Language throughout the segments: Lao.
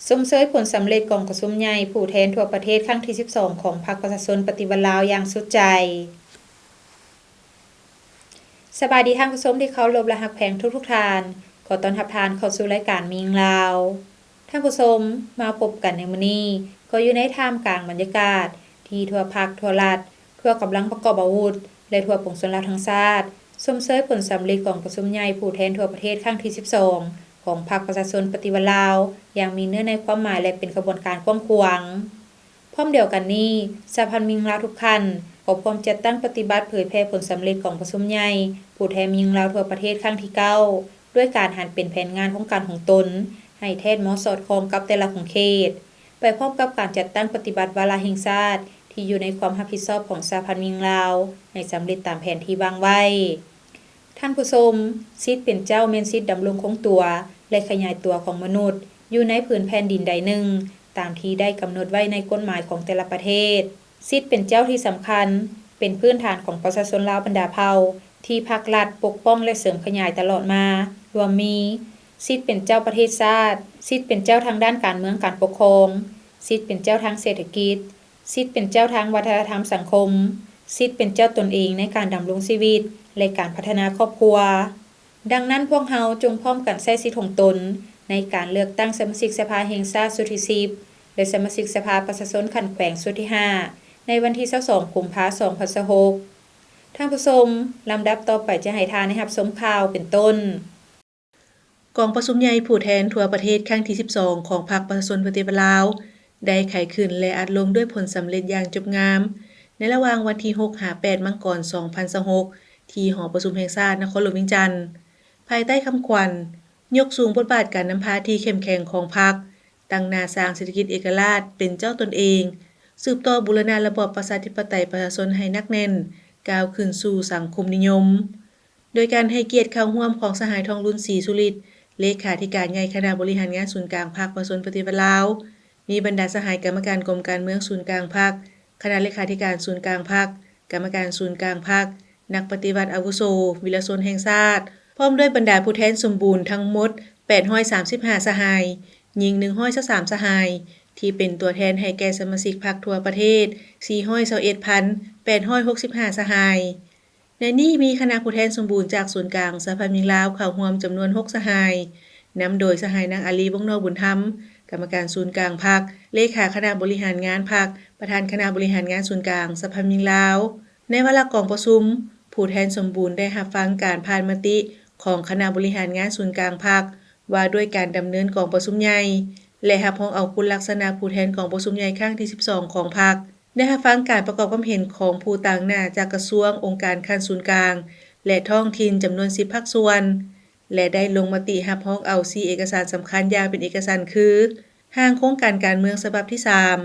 ຊົມເຊີຍຜົນສຳເລັດກອງປະຊຸມໃຫຍ່ຜູ້ແທນທົ່ວປະເທດຄັ້ງທີສິບສອງຂອງພັກປະຊາຊົນປະຕິວັດລາວຢ່າງສຸດໃຈ. ສະບາຍດີທ່ານຜູ້ຊົມທີ່ເຄົາລົບ ແລະ ຮັກແພງທຸກໆທ່ານ. ຂໍຕ້ອນຮັບທ່ານເຂົ້າສູ່ລາຍການມີຫຍັງລາວ. ທ່ານຜູ້ຊົມ, ມາພົບກັນໃນມື້ນີ້ ກໍຢູ່ໃນທ່າມກາງບັນຍາກາດທີ່ທົ່ວພັກທົ່ວລັດ ທົ່ວກຳລັງປະກອບອາວຸດ ແລະ ທົ່ວປວງຊົນລາວທັງຊາດ ຊົມເຊີຍຜົນສຳເລັດກອງປະຊຸມໃຫຍ່ຜູ້ແທນທົ່ວປະເທດຄັ້ງທີສິບສອງຂອງພັກປະຊາຊົນປະຕິວັດລາວ ຢ່າງມີເນື້ອໃນຄວາມໝາຍ ແລະ ເປັນຂະບວນການກວ້າງຂວາງ. ພ້ອມດຽວກັນນີ້, ສະຫະພັນແມ່ຍິງລາວທຸກຂັ້ນກໍພ້ອມຈັດຕັ້ງປະຕິບັດເຜີຍແຜ່ຜົນສຳເລັດກອງປະຊຸມໃຫຍ່ຜູ້ແທນແມ່ຍິງລາວທົ່ວປະເທດຄັ້ງທີເກົ້າ ດ້ວຍການຫັນເປັນແຜນງານໂຄງການຂອງຕົນ ໃຫ້ແທດເໝາະສອດຄ່ອງກັບແຕ່ລະຂົງເຂດ, ໄປພ້ອມກັບການຈັດຕັ້ງປະຕິບັດວາລະແຫ່ງຊາດທີ່ຢູ່ໃນຄວາມຮັບຜິດຊອບຂອງສະຫະພັນແມ່ຍິງລາວ ໃຫ້ສຳເລັດຕາມແຜນທີ່ວາງໄວ້. ທ່ານຜູ້ຊົມ, ສິດເປັນເຈົ້າແມ່ນສິດດຳລົງຄົງຕົວ ແລະ ຂະຫຍາຍຕົວຂອງມະນຸດ ຢູ່ໃນຜືນແຜ່ນດິນໃດໜຶ່ງ ຕາມທີ່ໄດ້ກຳນົດໄວ້ໃນກົດໝາຍຂອງແຕ່ລະປະເທດ. ສິດເປັນເຈົ້າທີ່ສຳຄັນ ເປັນພື້ນຖານຂອງປະຊາຊົນລາວບັນດາເຜົ່າ ທີ່ພັກລັດປົກປ້ອງ ແລະ ເສີມຂະຫຍາຍຕະຫຼອດມາ, ລວມມີ ສິດເປັນເຈົ້າປະເທດຊາດ, ສິດເປັນເຈົ້າທາງດ້ານການເມືອງການປົກຄອງ, ສິດເປັນເຈົ້າທາງເສດຖະກິດ, ສິດເປັນເຈົ້າທາງວັດທະນະທຳສັງຄົມ, ສິດເປັນເຈົ້າຕົນເອງໃນການດຳລົງຊີວິດ ແລະ ການພັດທະນາຄອບຄົວ. ດັ່ງນັ້ນ, ພວກເຮົາຈົ່ງພ້ອມກັນໃຊ້ສິດຂອງຕົນໃນການເລືອກຕັ້ງສະມາຊິກສະພາແຫ່ງຊາດຊຸດທີສິບ ແລະ ສະມາຊິກສະພາປະຊາຊົນຂັ້ນແຂວງຊຸດທີຫ້າ ໃນວັນທີຊາວສອງ ກຸມພາ ສອງພັນຊາວຫົກ. ທ່ານຜູ້ຊົມ, ລຳດັບຕໍ່ໄປຈະໃຫ້ທ່ານໄດ້ຮັບຊົມຂ່າວເປັນຕົ້ນ. ກອງປະຊຸມໃຫຍ່ຜູ້ແທນທົ່ວປະເທດຄັ້ງທີສິບສອງຂອງພັກປະຊາຊົນປະຕິວັດລາວ ໄດ້ໄຂຂຶ້ນ ແລະ ອັດລົງດ້ວຍຜົນສຳເລັດຢ່າງຈົບງາມ ໃນລະຫວ່າງວັນທີຫົກ ຫາ ແປດ ມັງກອນ ສອງພັນຊາວຫົກ ທີ່ຫໍປະຊຸມແຫ່ງຊາດນະຄອນຫຼວງວຽງຈັນ ພາຍໃຕ້ຄຳຂວັນ ຍົກສູງບົດບາດການນຳພາທີ່ເຂັ້ມແຂງຂອງພັກ, ຕັ້ງໜ້າສ້າງເສດຖະກິດເອກະລາດເປັນເຈົ້າຕົນເອງ, ສືບຕໍ່ບູລະນະລະບອບປະຊາທິປະໄຕປະຊາຊົນໃຫ້ໜັກແໜ້ນ, ກ້າວຂຶ້ນສູ່ສັງຄົມນິຍົມ. ໂດຍການໃຫ້ກຽດເຂົ້າຮ່ວມຂອງສະຫາຍ ທອງລຸນ ສີສຸລິດ ເລຂາທິການໃຫຍ່ຄະນະບໍລິຫານງານສູນກາງພັກປະຊາຊົນປະຕິວັດລາວ, ມີບັນດາສະຫາຍກຳມະການກົມການເມືອງສູນກາງພັກ, ຄະນະເລຂາທິການສູນກາງພັກ, ກຳມະການສູນກາງພັກ, ນັກປະຕິວັດອາວຸໂສ, ວິລະຊົນແຫ່ງຊາດ, ພ້ອມດ້ວຍບັນດາຜູ້ແທນສົມບູນທັງໝົດ ແປດຮ້ອຍສາມສິບຫ້າ ສະຫາຍ, ຍິງ ໜຶ່ງຮ້ອຍຊາວສາມ ສະຫາຍ, ທີ່ເປັນຕົວແທນໃຫ້ແກ່ສະມາຊິກພັກທົ່ວປະເທດ ສີ່ຮ້ອຍຊາວເອັດພັນ ແປດຮ້ອຍຫົກສິບຫ້າ ສະຫາຍ. ໃນນີ້ມີຄະນະຜູ້ແທນສົມບູນຈາກສູນກາງສະຫະພັນແມ່ຍິງລາວເຂົ້າຮ່ວມຈຳນວນຫົກສະຫາຍ, ນຳໂດຍສະຫາຍນາງອາລີ ວົງນໍບຸນທຳ, ກຳມະການສູນກາງພັກ, ເລຂາຄະນະບໍລິຫານງານພັກ, ປະທານຄະນະບໍລິຫານງານສູນກາງສະຫະພັນແມ່ຍິງລາວ. ໃນວາລະກອງປະຊຸມ, ຜູ້ແທນສົມບູນໄດ້ຮັບຟັງການຜ່ານມະຕິຂອງຄະນະບໍລິຫານງານສູນກາງພັກ ວ່າດ້ວຍການດຳເນີນກອງປະຊຸມໃຫຍ່ ແລະ ຮັບຮອງເອົາຄຸນລັກສະນະຜູ້ແທນກອງປະຊຸມໃຫຍ່ຄັ້ງທີສິບສອງຂອງພັກ, ໄດ້ຮັບຟັງການປະກອບຄວາມເຫັນຂອງຜູ້ຕາງໜ້າຈາກກະຊວງ, ອົງການຂັ້ນສູນກາງ ແລະ ທ້ອງຖິ່ນຈຳນວນສິບພາກສ່ວນ ແລະ ໄດ້ລົງມະຕິຮັບຮອງເອົາສີ່ເອກະສານສຳຄັນຢ່າງເປັນເອກະສັນຄື ຮ່າງໂຄງການການເມືອງສະບັບທີສາມ,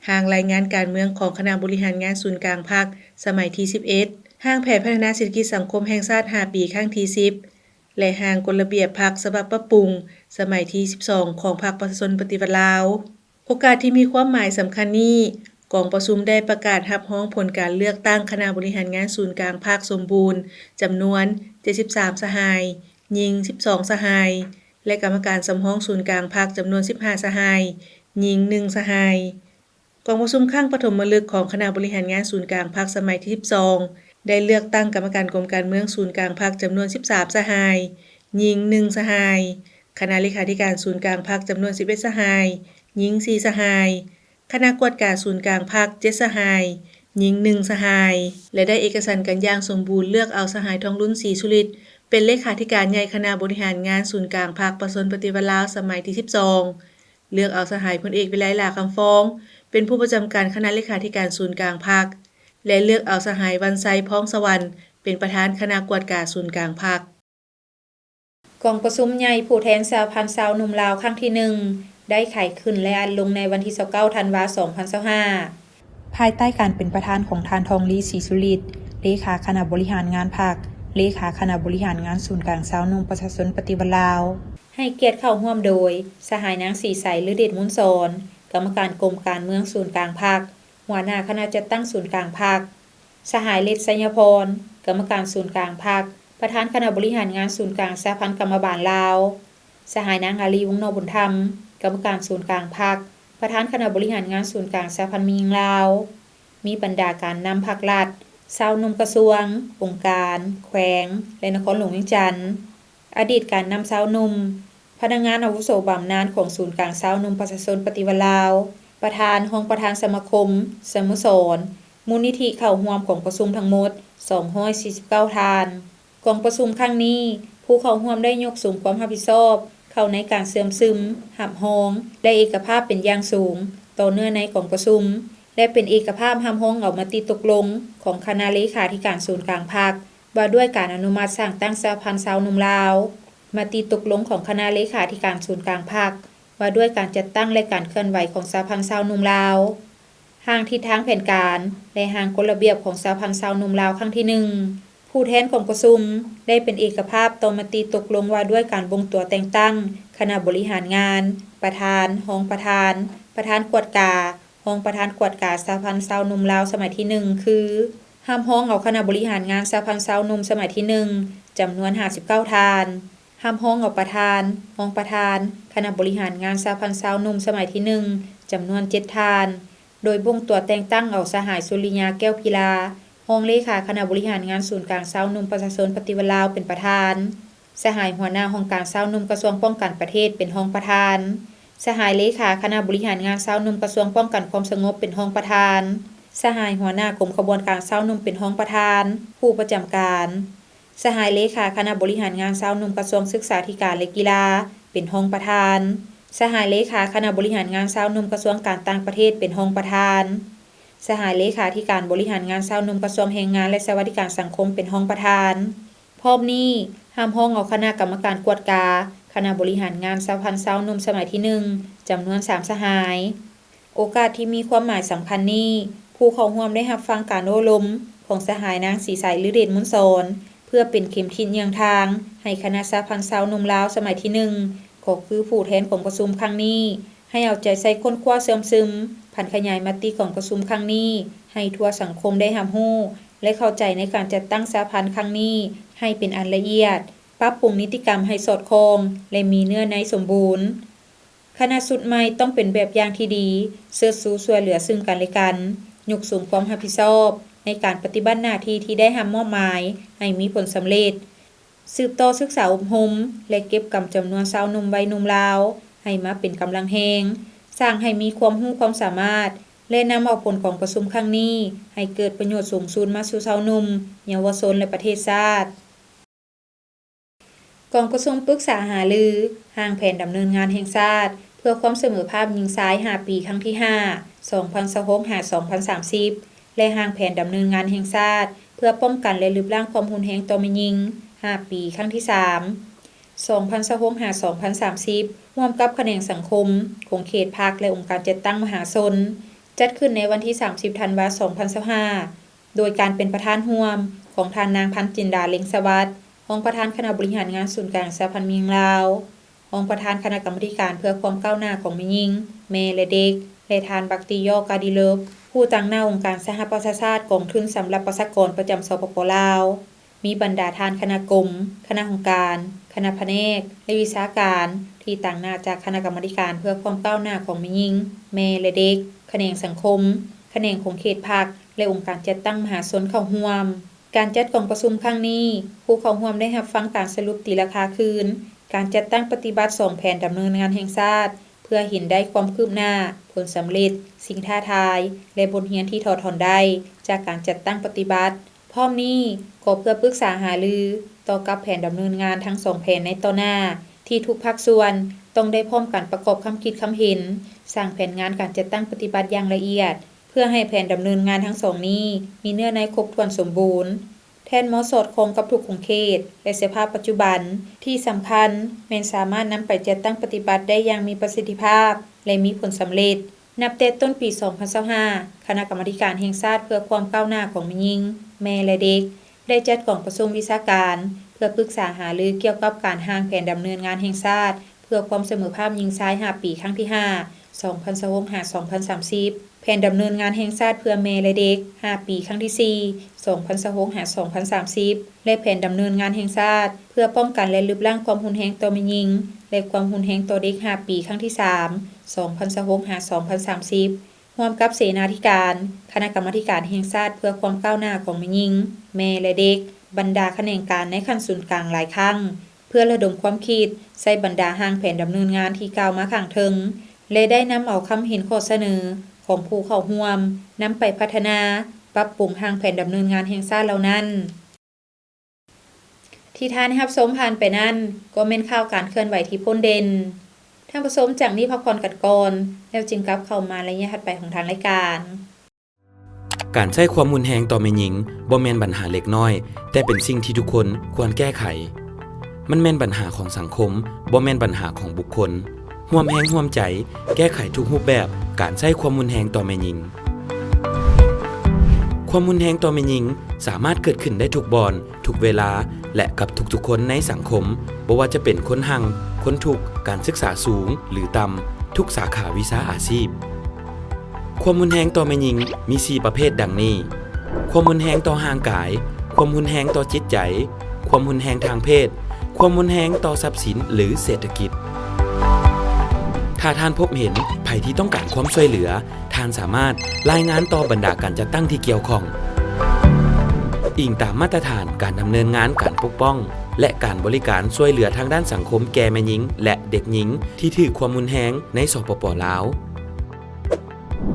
ຮ່າງລາຍງານການເມືອງຂອງຄະນະບໍລິຫານງານສູນກາງພັກສະໄໝທີສິບເອັດ, ຮ່າງແຜນພັດທະນາເສດຖະກິດສັງຄົມແຫ່ງຊາດຫ້າປີຄັ້ງທີສິບ ແລະ ຮ່າງກົດລະບຽບພັກສະບັບປັບປຸງສະໄໝທີສິບສອງຂອງພັກປະຊາຊົນປະຕິວັດລາວ. ໂອກາດທີ່ມີຄວາມໝາຍສຳຄັນນີ້, ກອງປະຊຸມໄດ້ປະກາດຮັບຮອງຜົນການເລືອກຕັ້ງຄະນະບໍລິຫານງານສູນກາງພັກສົມບູນ ຈຳນວນເຈັດສິບສາມສະຫາຍ, ຍິງສິບສອງສະຫາຍ ແລະ ກຳມະການສຳຮອງສູນກາງພັກຈຳນວນສິບຫ້າສະຫາຍ, ຍິງໜຶ່ງສະຫາຍ. ກອງປະຊຸມຄັ້ງປະຖົມມະລຶກຂອງຄະນະບໍລິຫານງານສູນກາງພັກສະໄໝທີສິບສອງ ໄດ້ເລືອກຕັ້ງກຳມະການກົມການເມືອງສູນກາງພັກຈຳນວນສິບສາມສະຫາຍ, ຍິງໜຶ່ງສະຫາຍ, ຄະນະເລຂາທິການສູນກາງພັກຈຳນວນສິບເອັດສະຫາຍ, ຍິງສີ່ສະຫາຍ, ຄະນະກວດກາສູນກາງພັກເຈັດສະຫາຍ, ຍິງໜຶ່ງສະຫາຍ ແລະ ໄດ້ເອກະສັນກັນຢ່າງສົມບູນເລືອກເອົາສະຫາຍ ທອງລຸນ ສີສຸລິດ ເປັນເລຂາທິການໃຫຍ່ຄະນະບໍລິຫານງານສູນກາງພັກປະຊາຊົນປະຕິວັດລາວສະໄໝທີສິບສອງ, ເລືອກເອົາສະຫາຍ ພົນເອກ ວິໄລ ຫຼ້າຄຳຟອງ ເປັນຜູ້ປະຈຳການຄະນະເລຂາທິການສູນກາງພັກ ແລະ ເລືອກເອົາສະຫາຍ ວັນໄຊ ພອງສະຫວັນ ເປັນປະທານຄະນະກວດກາສູນກາງພັກ. ກອງປະຊຸມໃຫຍ່ຜູ້ແທນສະຫະພັນຊາວໜຸ່ມລາວຄັ້ງທີໜຶ່ງ ໄດ້ໄຂຂຶ້ນ ແລະ ອັດລົງໃນວັນທີຊາວເກົ້າ ທັນວາ ສອງພັນຊາວຫ້າ ພາຍໃຕ້ການເປັນປະທານຂອງທ່ານ ທອງລີ ສີສຸລິດ ເລຂາຄະນະບໍລິຫານງານພັກ, ເລຂາຄະນະບໍລິຫານງານສູນກາງຊາວໜຸ່ມປະຊາຊົນປະຕິວັດລາວ. ໃຫ້ກຽດເຂົ້າຮ່ວມໂດຍ ສະຫາຍ ນາງ ສີໃສ ລືເດດມູນສອນ ກຳມະການກົມການເມືອງສູນກາງພັກ, ຫົວໜ້າຄະນະຈັດຕັ້ງສູນກາງພັກ, ສະຫາຍ ເລັດ ໄຊຍະພອນ ກຳມະການສູນກາງພັກ, ປະທານຄະນະບໍລິຫານງານສູນກາງສະຫະພັນກຳມະບານລາວ, ສະຫາຍ ນາງ ອາລີ ວົງນໍບຸນທຳ ກ ກຳມະການສູນກາງພັກ, ປະທານຄະນະບໍລິຫານງານສູນກາງສະຫະພັນແມ່ຍິງລາວ, ມີບັນດາການນຳພັກລັດ, ຊາວໜຸ່ມກະຊວງ, ອົງການ, ແຂວງ ແລະ ນະຄອນຫຼວງວຽງຈັນ, ອະດີດການນຳຊາວໜຸ່ມ, ພະນັກງານອາວຸໂສບຳນານຂອງສູນກາງຊາວໜຸ່ມປະຊາຊົນປະຕິວັດລາວ, ປະທານ, ຮອງປະທານສະມາຄົມ, ສະໂມສອນ, ມູນນິທິເຂົ້າຮ່ວມກອງປະຊຸມທັງໝົດສອງຮ້ອຍສີ່ສິບເກົ້າທ່ານ. ກອງປະຊຸມຄັ້ງນີ້, ຜູ້ເຂົ້າຮ່ວມໄດ້ຍົກສູງຄວາມຮັບຜິດຊອບເຂົ້າໃນການເຊື່ອມຊຶມ, ຮັບຮອງ ແລະ ເອກະພາບເປັນຢ່າງສູງຕໍ່ເນື້ອໃນກອງປະຊຸມ ແລະ ເປັນເອກະພາບຮັບຮອງເອົາມະຕິຕົກລົງຂອງຄະນະເລຂາທິການສູນກາງພັກ ວ່າດ້ວຍການອະນຸມັດສ້າງຕັ້ງສະຫະພັນຊາວໜຸ່ມລາວ, ມະຕິຕົກລົງຂອງຄະນະເລຂາທິການສູນກາງພັກ ວ່າດ້ວຍການຈັດຕັ້ງ ແລະ ການເຄື່ອນໄຫວຂອງສະຫະພັນຊາວໜຸ່ມລາວ, ຮ່າງທິດທາງແຜນການ ແລະ ຮ່າງກົດລະບຽບຂອງສະຫະພັນຊາວໜຸ່ມລາວຄັ້ງທີໜຶ່ງ. ຜູ້ແທນກອງປະຊຸມໄດ້ເປັນເອກະພາບຕໍ່ມະຕິຕົກລົງວ່າດ້ວຍການບົ່ງຕົວແຕ່ງຕັ້ງຄະນະບໍລິຫານງານ, ປະທານ, ຮອງປະທານ, ປະທານກວດກາ, ຮອງປະທານກວດກາສະຫະພັນຊາວໜຸ່ມລາວສະໄໝທີໜຶ່ງ ຄື ຮັບຮອງເອົາຄະນະບໍລິຫານງານສະຫະພັນຊາວໜຸ່ມສະໄໝທີໜຶ່ງ ຈຳນວນຫ້າສິບເກົ້າທ່ານ, ຮັບຮອງເອົາປະທານ, ຮອງປະທານຄະນະບໍລິຫານງານສະຫະພັນຊາວໜຸ່ມສະໄໝທີໜຶ່ງ ຈຳນວນເຈັດທ່ານ, ໂດຍບົ່ງຕົວແຕ່ງຕັ້ງເອົາສະຫາຍ ສຸລິຍາ ແກ້ວພິລາ, ຮອງເລຂາຄະນະບໍລິຫານງານສູນກາງຊາວໜຸ່ມປະຊາຊົນປະຕິວັດລາວ ເປັນປະທານ. ສະຫາຍຫົວໜ້າຫ້ອງການຊາວໜຸ່ມກະຊວງປ້ອງກັນປະເທດເປັນຮອງປະທານ, ສະຫາຍເລຂາຄະນະບໍລິຫານງານຊາວໜຸ່ມກະຊວງປ້ອງກັນຄວາມສະຫງົບເປັນຮອງປະທານ, ສະຫາຍຫົວໜ້າກົມຂະບວນການຊາວໜຸ່ມເປັນຮອງປະທານ ຜູ້ປະຈຳການ, ສະຫາຍເລຂາຄະນະບໍລິຫານງານຊາວໜຸ່ມກະຊວງສຶກສາທິການ ແລະ ກິລາ ເປັນຮອງປະທານ, ສະຫາຍເລຂາຄະນະບໍລິຫານງານຊາວໜຸ່ມກະຊວງການຕ່າງປະເທດເປັນຮອງປະທານ, ສະຫາຍເລຂາທິການບໍລິຫານງານຊາວໜຸ່ມກະຊວງແຮງງານ ແລະ ສະຫວັດດີການສັງຄົມເປັນຮອງປະທານ. ພ້ອມນີ້, ຮັບຮອງເອົາຄະນະກຳມະການກວດກາຄະນະບໍລິຫານງານສະຫະພັນຊາວໜຸ່ມສະໄໝທີໜຶ່ງ ຈຳນວນສາມສະຫາຍ. ໂອກາດທີ່ມີຄວາມໝາຍສຳຄັນນີ້, ຜູ້ເຂົ້າຮ່ວມໄດ້ຮັບຟັງການໂອ້ລົມຂອງສະຫາຍນາງ ສີໃສ ລືເດດມົນສອນ ເພື່ອເປັນເຂັມທິດເຍືອງທາງໃຫ້ຄະນະສະຫະພັນຊາວໜຸ່ມລາວສະໄໝທີໜຶ່ງ ກໍຄືຜູ້ແທນກອງປະຊຸມຄັ້ງນີ້ ໃຫ້ເອົາໃຈໃສ່ຄົ້ນຄວ້າເຊື່ອມຊຶມ, ຜັນຂະຫຍາຍມະຕິກອງປະຊຸມຄັ້ງນີ້ໃຫ້ທົ່ວສັງຄົມໄດ້ຮັບຮູ້ ແລະ ເຂົ້າໃຈໃນການຈັດຕັ້ງສະຫະພັນຄັ້ງນີ້ໃຫ້ເປັນອັນລະອຽດ, ປັບປຸງນິຕິກຳໃຫ້ສອດຄ່ອງ ແລະ ມີເນື້ອໃນສົມບູນ. ຄະນະຊຸດໃໝ່ຕ້ອງເປັນແບບຢ່າງທີ່ດີ, ເຊີດຊູຊ່ວຍເຫຼືອຊຶ່ງກັນ ແລະ ກັນ, ຍົກສູງຄວາມຮັບຜິດຊອບໃນການປະຕິບັດໜ້າທີ່ທີ່ໄດ້ຮັບມອບໝາຍໃຫ້ມີຜົນສຳເລັດ, ສືບຕໍ່ສຶກສາອົບຮົມ ແລະ ເກັບກຳຈຳນວນຊາວໜຸ່ມໄວໜຸ່ມລາວໃຫ້ມາເປັນກຳລັງແຮງ, ສ້າງໃຫ້ມີຄວາມຮູ້ຄວາມສາມາດ ແລະ ນຳເອົາຜົນກອງປະຊຸມຄັ້ງນີ້ໃຫ້ເກີດປະໂຫຍດສູງສຸດມາສູ່ຊາວໜຸ່ມ, ເຍົາວະຊົນ ແລະ ປະເທດຊາດ. ກອງປະຊຸມປຶກສາຫາລືຮ່າງແຜນດຳເນີນງານແຫ່ງຊາດເພື່ອຄວາມສະເໝີພາບຍິງຊາຍຫ້າປີ ຄັ້ງທີຫ້າ ສອງພັນຊາວຫົກ ຫາ ສອງພັນສາມສິບ ແລະ ຮ່າງແຜນດຳເນີນງານແຫ່ງຊາດເພື່ອປ້ອງກັນ ແລະ ລຶບລ້າງຄວາມຮຸນແຮງຕໍ່ແມ່ຍິງຫ້າປີ ຄັ້ງທີສາມ ສອງພັນຊາວຫົກ ຫາ ສອງພັນສາມສິບ ຮ່ວມກັບຂະແໜງສັງຄົມ, ຂົງເຂດພັກ ແລະ ອົງການຈັດຕັ້ງມະຫາຊົນ ຈັດຂຶ້ນໃນວັນທີສາມສິບ ທັນວາ ສອງພັນຊາວຫ້າ ໂດຍການເປັນປະທານຮ່ວມຂອງທ່ານນາງ ພັນຈິນດາ ເລັງສະຫວັດ ຮອງປະທານຄະນະບໍລິຫານງານສູນກາງສະຫະພັນແມ່ຍິງລາວ, ຮອງປະທານຄະນະກຳມາທິການເພື່ອຄວາມກ້າວໜ້າຂອງແມ່ຍິງ, ແມ່ ແລະ ເດັກ ແລະ ທ່ານ ບັກຕີຢໍ ກາດີເລີບ ຜູ້ຕາງໜ້າອົງການສະຫະປະຊາຊາດກອງທຶນສຳລັບປະຊາກອນປະຈຳ ສປປ ລາວ, ມີບັນດາທ່ານຄະນະກົມ, ຄະນະຫ້ອງການ, ຄະນະພະແນກ ແລະ ວິຊາການ ທີ່ຕາງໜ້າຈາກຄະນະກຳມາທິການເພື່ອຄວາມກ້າວໜ້າຂອງແມ່ຍິງ, ແມ່ ແລະ ເດັກ, ຂະແໜງສັງຄົມ, ຂະແໜງຂົງເຂດພັກ ແລະ ອົງການຈັດຕັ້ງມະຫາຊົນເຂົ້າຮ່ວມ. ການຈັດກອງປະຊຸມຄັ້ງນີ້, ຜູ້ເຂົ້າຮ່ວມໄດ້ຮັບຟັງການສະຫຼຸບຕີລາຄາຄືນການຈັດຕັ້ງປະຕິບັດສອງແຜນດຳເນີນງານແຫ່ງຊາດ ເພື່ອເຫັນໄດ້ຄວາມຄືບໜ້າ, ຜົນສຳເລັດ, ສິ່ງທ້າທາຍ ແລະ ບົດຮຽນທີ່ຖອດຖອນໄດ້ຈາກການຈັດຕັ້ງປະຕິບັດ. ພ້ອມນີ້, ກໍເພື່ອປຶກສາຫາລືຕໍ່ກັບແຜນດຳເນີນງານທັງສອງແຜນໃນຕໍ່ໜ້າ ທີ່ທຸກພາກສ່ວນຕ້ອງໄດ້ພ້ອມກັນປະກອບຄຳຄິດຄຳເຫັນ, ສ້າງແຜນງານການຈັດຕັ້ງປະຕິບັດຢ່າງລະອຽດ ເພື່ອໃຫ້ແຜນດຳເນີນງານທັງສອງນີ້ມີເນື້ອໃນຄົບຖ້ວນສົມບູນ, ແທດເໝາະສອດຄ່ອງກັບທຸກຂົງເຂດ ແລະ ສະພາບປັດຈຸບັນ. ທີ່ສຳຄັນແມ່ນສາມາດນຳໄປຈັດຕັ້ງປະຕິບັດໄດ້ຢ່າງມີປະສິດທິພາບ ແລະ ມີຜົນສຳເລັດ. ນັບແຕ່ຕົ້ນປີສອງພັນຊາວຫ້າ ຄະນະກຳມາທິການແຫ່ງຊາດເພື່ອຄວາມກ້າວໜ້າຂອງແມ່ຍິງ, ແມ່ ແລະ ເດັກ ໄດ້ຈັດກອງປະຊຸມວິຊາການເພື່ອປຶກສາຫາລືກ່ຽວກັບການຮ່າງແຜນດຳເນີນງານແຫ່ງຊາດ ເພື່ອຄວາມສະເໝີພາບຍິງຊາຍຫ້າປີ ຄັ້ງທີຫ້າ ສອງພັນຊາວຫົກ ຫາ ສອງພັນສາມສິບ. ແຜ ແຜນດຳເນີນງານແຫ່ງຊາດເພື່ອແມ່ ແລະ ເດັກ ຫ້າປີ ຄັ້ງທີສີ່ ສອງພັນຊາວຫົກ ຫາ ສອງພັນສາມສິບ ແລະ ແຜນດຳເນີນງານແຫ່ງຊາດເພື່ອປ້ອງກັນ ແລະ ລຶບລ້າງຄວາມຮຸນແຮງຕໍ່ແມ່ຍິງ ແລະ ຄວາມຮຸນແຮງຕໍ່ເດັກ ຫ້າປີ ຄັ້ງທີສາມ ສອງພັນຊາວຫົກ ຫາ ສອງພັນສາມສິບ ຮ່ວມກັບເສນາທິການຄະນະກຳມາທິການແຫ່ງຊາດເພື່ອຄວາມກ້າວໜ້າຂອງແມ່ຍິງ, ແມ່ ແລະ ເດັກ, ບັນດາຂະແໜງການໃນຂັ້ນສູນກາງຫຼາຍຄັ້ງ ເພື່ອລະດົມຄວາມຄິດໃສ່ບັນດາຮ່າງແຜນດຳເນີນງານທີ່ກ່າວມາຂ້າງເທິງ ແລະ ໄດ້ນຳເອົາຄຳເຫັນຂໍ້ສະເໜີຂອງຜູ້ເຂົ້າຮ່ວມ ນຳໄປພັດທະນາ, ປັບປຸງຮ່າງແຜນດຳເນີນງານແຫ່ງຊາດເຫຼົ່ານັ້ນ. ທີ່ທ່ານໄດ້ຮັບຊົມຜ່ານໄປນັ້ນ ກໍແມ່ນຂ່າວການເຄື່ອນໄຫວທີ່ພົ້ນເດັ່ນ. ທ່ານຜູ້ຊົມຈາກນີ້ພັກຜ່ອນກັນກ່ອນ ແລ້ວຈຶ່ງກັບເຂົ້າມາໄລຍະຖັດໄປຂອງທາງລາຍການ. ການໃຊ້ຄວາມຮຸນແຮງຕໍ່ແມ່ຍິງບໍ່ແມ່ນບັນຫາເລັກນ້ອຍ, ແຕ່ເປັນສິ່ງທີ່ທຸກຄົນຄວນແກ້ໄຂ. ມັນແມ່ນບັນຫາຂອງສັງຄົມ, ບໍ່ແມ່ນບັນຫາຂອງບຸກຄົນ. ຮ່ວມແຮງຮ່ວມໃຈແກ້ໄຂທຸກຮູບແບບການໃຊ້ຄວາມຮຸນແຮງຕໍ່ແມ່ຍິງ. ຄວາມຮຸນແຮງຕໍ່ແມ່ຍິງສາມາດເກີດຂຶ້ນໄດ້ທຸກບ່ອນ, ທຸກເວລາ ແລະ ກັບທຸກໆຄົນໃນສັງຄົມ, ບໍ່ວ່າຈະເປັນຄົນຮັ່ງ, ຄົນທຸກ, ການສຶກສາສູງ ຫຼື ຕ່ຳ, ທຸກສາຂາວິຊາອາຊີບ. ຄວາມຮຸນແຮງຕໍ່ແມ່ຍິງມີສີ່ປະເພດດັ່ງນີ້: ຄວາມຮຸນແຮງຕໍ່ຮ່າງກາຍ, ຄວາມຮຸນແຮງຕໍ່ຈິດໃຈ, ຄວາມຮຸນແຮງທາງເພດ, ຄວາມຮຸນແຮງຕໍ່ຊັບສິນ ຫຼື ເສດຖະກິດ. ຖ້າທ່ານພົບເຫັນໃຜທີ່ຕ້ອງການຄວາມຊ່ວຍເຫຼືອ, ທ່ານສາມາດລາຍງານຕໍ່ບັນດາການຈັດຕັ້ງທີ່ກ່ຽວຂ້ອງ. ອີງຕາມມາດຕະຖານການດຳເນີນງານການປົກປ້ອງ ແລະ ການບໍລິການຊ່ວຍເຫຼືອທາງດ້ານສັງຄົມແກ່ແມ່ຍິງ ແລະ ເດັກຍິງທີ່ຖືກຄວາມຮຸນແຮງໃນ ສປປ ລາວ.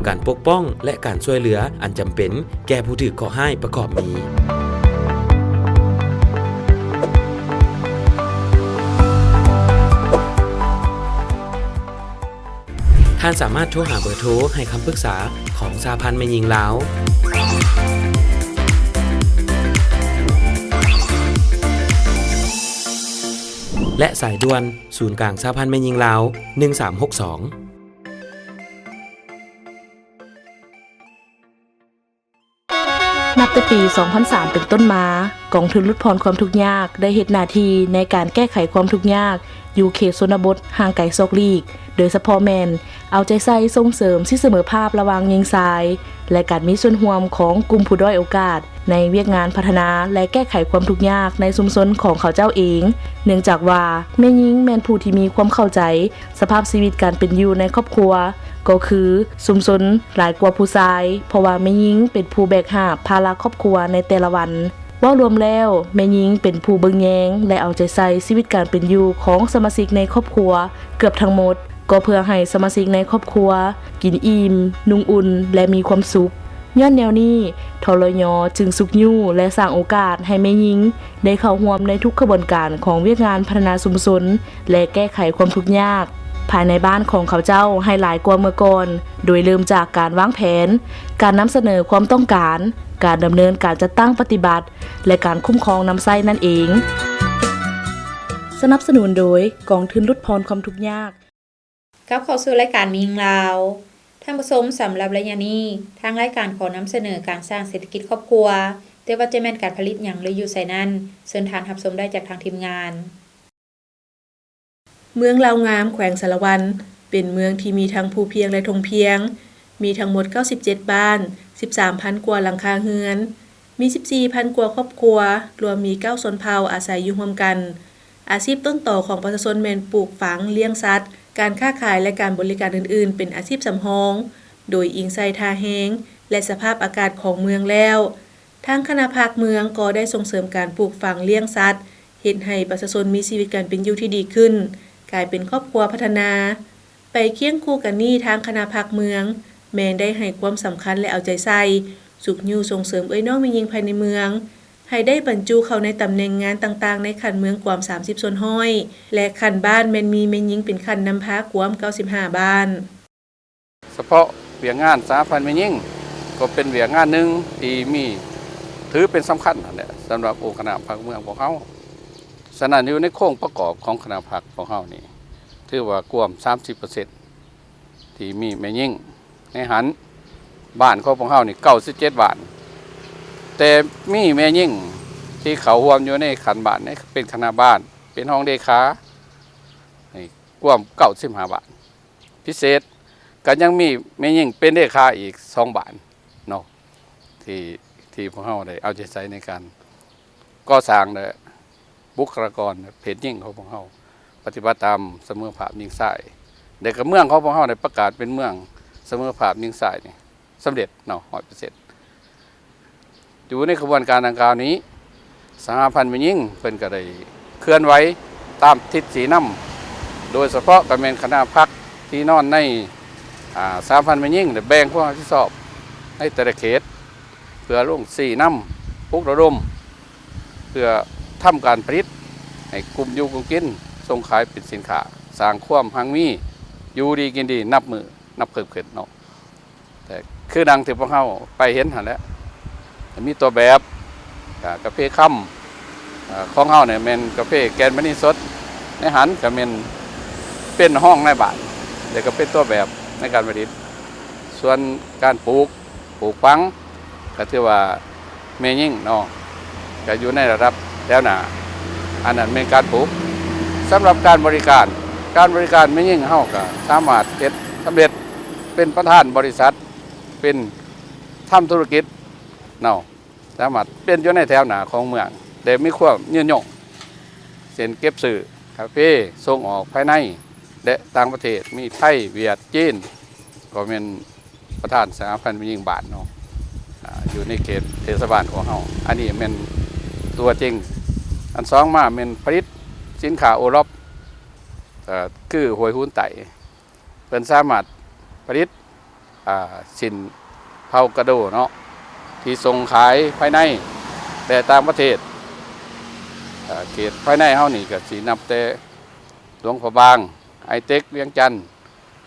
ການປົກປ້ອງ ແລະ ການຊ່ວຍເຫຼືອອັນຈຳເປັນແກ່ຜູ້ຖືກເຄາະຮ້າຍປະກອບມີ: ທ່ານສາມາດໂທຫາເບີໂທໃຫ້ຄຳປຶກສາຂອງສະຫະພັນແມ່ຍິງລາວ ແລະ ສາຍດ່ວນສູນກາງສະຫະພັນແມ່ຍິງລາວ ໜຶ່ງສາມຫົກສອງ. ນັບແຕ່ປີສອງພັນສາມເປັນຕົ້ນມາ, ກອງທຶນຫຼຸດຜ່ອນຄວາມທຸກຍາກໄດ້ເຮັດໜ້າທີ່ໃນການແກ້ໄຂຄວາມທຸກຍາກຢູ່ເຂດຊົນນະບົດຫ່າງໄກສອກຫຼີກ, ໂດຍສະເພາະແມ່ນເອົາໃຈໃສ່ສົ່ງເສີມສິດສະເໝີພາບລະຫວ່າງຍິງຊາຍ ແລະ ການມີສ່ວນຮ່ວມຂອງກຸ່ມຜູ້ດ້ອຍໂອກາດໃນວຽກງານພັດທະນາ ແລະ ແກ້ໄຂຄວາມທຸກຍາກໃນຊຸມຊົນຂອງເຂົາເຈົ້າເອງ, ເນື່ອງຈາກວ່າແມ່ຍິງແມ່ນຜູ້ທີ່ມີຄວາມເຂົ້າໃຈ ສະພາບຊີວິດການເປັນຢູ່ໃນຄອບຄົວ ກໍຄືຊຸມຊົນຫຼາຍກວ່າຜູ້ຊາຍ, ເພາະວ່າແມ່ຍິງເປັນຜູ້ແບກຫາບພາລະຄອບຄົວໃນແຕ່ລະວັນ. ເວົ້າລວມແລ້ວ, ແມ່ຍິງເປັນຜູ້ເບິ່ງແຍງ ແລະ ເອົາໃຈໃສ່ຊີວິດການເປັນຢູ່ຂອງສະມາຊິກໃນຄອບຄົວເກືອບທັງໝົດ, ກໍເພື່ອໃຫ້ສະມາຊິກໃນຄອບຄົວກິນອີ່ມ, ນຸ່ງອຸ່ນ ແລະ ມີຄວາມສຸກ. ຍ້ອນແນວນີ້, ທລຍ ຈຶ່ງຊຸກຍູ້ ແລະ ສ້າງໂອກາດໃຫ້ແມ່ຍິງໄດ້ເຂົ້າຮ່ວມໃນທຸກຂະບວນການຂອງວຽກງານພັດທະນາຊຸມຊົນ ແລະ ແກ້ໄຂຄວາມທຸກຍາກພາຍໃນບ້ານຂອງເຂົາເຈົ້າໃຫ້ຫຼາຍກວ່າເມື່ອກ່ອນ, ໂດຍເລີ່ມຈາກການວາງແຜນ, ການນຳສະເໜີຄວາມຕ້ອງການ, ການດຳເນີນການຈັດຕັ້ງປະຕິບັດ ແລະ ການຄຸ້ມຄອງນຳໃຊ້ນັ້ນເອງ. ສະໜັບສະໜູນໂດຍ ກອງທຶນຫຼຸດຜ່ອນຄວາມທຸກຍາກ. ກັບເຂົ້າສູ່ລາຍການແມ່ຍິງລາວ. ທ່ານຜູ້ຊົມ, ສຳລັບໄລຍະນີ້, ທາງລາຍການຂໍນຳສະເໜີການສ້າງເສດຖະກິດຄອບຄົວ, ແຕ່ວ່າຈະແມ່ນການຜະລິດຫຍັງ ຫຼື ຢູ່ໃສນັ້ນ, ເຊີນທ່ານຮັບຊົມໄດ້ຈາກທາງທີມງານ. ເມືອງລາວງາມ ແຂວງສາລະວັນ ເປັນເມືອງທີ່ມີທັງພູພຽງ ແລະ ທົ່ງພຽງ, ມີທັງໝົດເກົ້າສິບເຈັດບ້ານ, ສິບສາມພັນກວ່າຫຼັງຄາເຮືອນ, ມີສິບສີ່ພັນກວ່າຄອບຄົວ, ລວມມີເກົ້າຊົນເຜົ່າອາໄສຢູ່ຮ່ວມກັນ. ອາຊີບຕົ້ນຕໍຂອງປະຊາຊົນແມ່ນປູກຝັງ, ລ້ຽງສັດ, ການຄ້າຂາຍ ແລະ ການບໍລິການອື່ນໆ ເປັນອາຊີບສຳຮອງ, ໂດຍອີງໃສ່ທ່າແຮງ ແລະ ສະພາບອາກາດຂອງເມືອງແລ້ວ, ທາງຄະນະພັກເມືອງກໍໄດ້ສົ່ງເສີມການປູກຝັງລ້ຽງສັດ, ເຮັດໃຫ້ປະຊາຊົນມີຊີວິດການເປັນຢູ່ທີ່ດີຂຶ້ນ, ກາຍເປັນຄອບຄົວພັດທະນາ. ໄປຄຽງຄູ່ກັນນີ້, ທາງຄະນະພັກເມືອງແມ່ນໄດ້ໃຫ້ຄວາມສຳຄັນ ແລະ ເອົາໃຈໃສ່, ຊຸກຍູ້ສົ່ງເສີມເອື້ອຍນ້ອງແມ່ຍິງພາຍໃນເມືອງ ໃຫ້ໄດ້ບັນຈຸເຂົ້າໃນຕຳແໜ່ງງານຕ່າງໆ ໃນຂັ້ນເມືອງກວມສາມສິບສ່ວນຮ້ອຍ ແລະ ຂັ້ນບ້ານແມ່ນມີແມ່ຍິງເປັນຂັ້ນນຳພາກວມເກົ້າສິບຫ້າບ້ານ. ສະເພາະວຽກງານສະຫະພັນແມ່ຍິງ ກໍເປັນວຽກງານໜຶ່ງທີ່ມີ ຖືເປັນສຳຄັນຫັ້ນແຫຼະ ສຳລັບອົງຄະນະພັກເມືອງພວກເຮົາ. ສະນັ້ນ ຢູ່ໃນໂຄງປະກອບຂອງຄະນະພັກພວກເຮົານີ້ ຖືວ່າກວມສາມສິບເປີເຊັນ ທີ່ມີແມ່ຍິງໃນຫັ້ນ. ບ້ານຂອງພວກເຮົານີ້ເກົ້າສິບເຈັດບ້ານ, ແຕ່ມີແມ່ຍິງທີ່ເຂົ້າຮ່ວມຢູ່ໃນຂັ້ນບ້ານ ໃນເປັນຄະນະບ້ານ, ເປັນຮອງເລຂາ ນີ້ກວມເກົ້າສິບຫ້າບ້ານ. ພິເສດ ກໍຍັງມີແມ່ຍິງເປັນເລຂາອີກສອງບ້ານເນາະ ທີ່ ທີ່ພວກເຮົາໄດ້ເອົາໃຈໃສ່ໃນການກໍ່ສ້າງ ແລະ ບຸກຄະລາກອນເພດຍິງຂອງພວກເຮົາປະຕິບັດຕາມສະເໝີພາບຍິງຊາຍ ແລະ ກໍເມືອງຂອງພວກເຮົາໄດ້ປະກາດເປັນເມືອງສະເໝີພາບຍິງຊາຍນີ້ ສຳເລັດເນາະ ຮ້ອຍເປີເຊັນ. ຢູ່ໃນຂະບວນການດັ່ງກ່າວນີ້ ສະຫະພັນແມ່ຍິງເພິ່ນກໍໄດ້ເຄື່ອນໄຫວຕາມທິດຊີ້ນຳ ໂດຍສະເພາະກໍແມ່ນຄະນະພັກທີ່ນອນໃນ ອາ ສະຫະພັນແມ່ຍິງ ໄດ້ແບ່ງຄວາມຮັບຜິດຊອບໃນແຕ່ລະເຂດ ເພື່ອລົງຊີ້ນຳ ປຸກລະດົມ ເພື່ອທຳການຜະລິດໃຫ້ກຸ້ມຢູ່ກຸ້ມກິນ ສົ່ງຂາຍເປັນສິນຄ້າ ສ້າງຄວາມຮັ່ງມີ ຢູ່ດີກິນດີ ນັບມື້ນັບເພີ່ມຂຶ້ນເນາະ. ແຕ່ຄືດັ່ງທີ່ພວກເຮົາໄປເຫັນຫັ້ນແຫຼະ ມີຕົວແບບ ກາ ກາເຟຄຳ ອາ ຂອງເຮົານີ້ແມ່ນກາເຟແກ່ນມະນີສົດ ໃນຫັ້ນກໍແມ່ນເປັນຮອງນາຍບ້ານ ແລະ ກໍເປັນຕົວແບບໃນການຜະລິດ. ສ່ວນການປູກ ປູກຝັງ ກໍຖືວ່າແມ່ຍິງເນາະ ກໍຢູ່ໃນລະດັບແຖວໜ້າ ອັນນັ້ນແມ່ນການປູກ. ສຳລັບການບໍລິການ ການບໍລິການແມ່ຍິງເຮົາກໍສາມາດເຮັດສຳເລັດ ເປັນປະທານບໍລິສັດ ເປັນ ທຳທຸລະກິດເນາະ ສາມາດເປັນຢູ່ໃນແຖວໜ້າຂອງເມືອງ ແລະ ມີຄວາມຍືນຍົງ ເຊັ່ນ ເກັບຊື້ກາເຟສົ່ງອອກພາຍໃນ ແລະ ຕ່າງປະເທດ ມີໄທ ຫວຽດ ຈີນ ກໍແມ່ນປະທານສະຫະພັນແມ່ຍິງບ້ານເນາະ ອາ ຢູ່ໃນເຂດເທດສະບານຂອງເຮົາ. ອັນນີ້ແມ່ນຕົວຈິງ. ອັນສອງມາແມ່ນຜະລິດສິນຄ້າໂອລອບ ເອີ ຄືຫ້ວຍຫູນໃຕ້ ເພິ່ນສາມາດຜະລິດ ອ່າ ສິ້ນເຜົາກະໂດເນາະ ທີ່ສົ່ງຂາຍພາຍໃນ ແລະ ຕ່າງປະເທດ. ເອີ ເຂດພາຍໃນເຮົານີ້ກໍຊິນັບແຕ່ຫຼວງພະບາງ, ໄອເຕັກ, ວຽງຈັນ,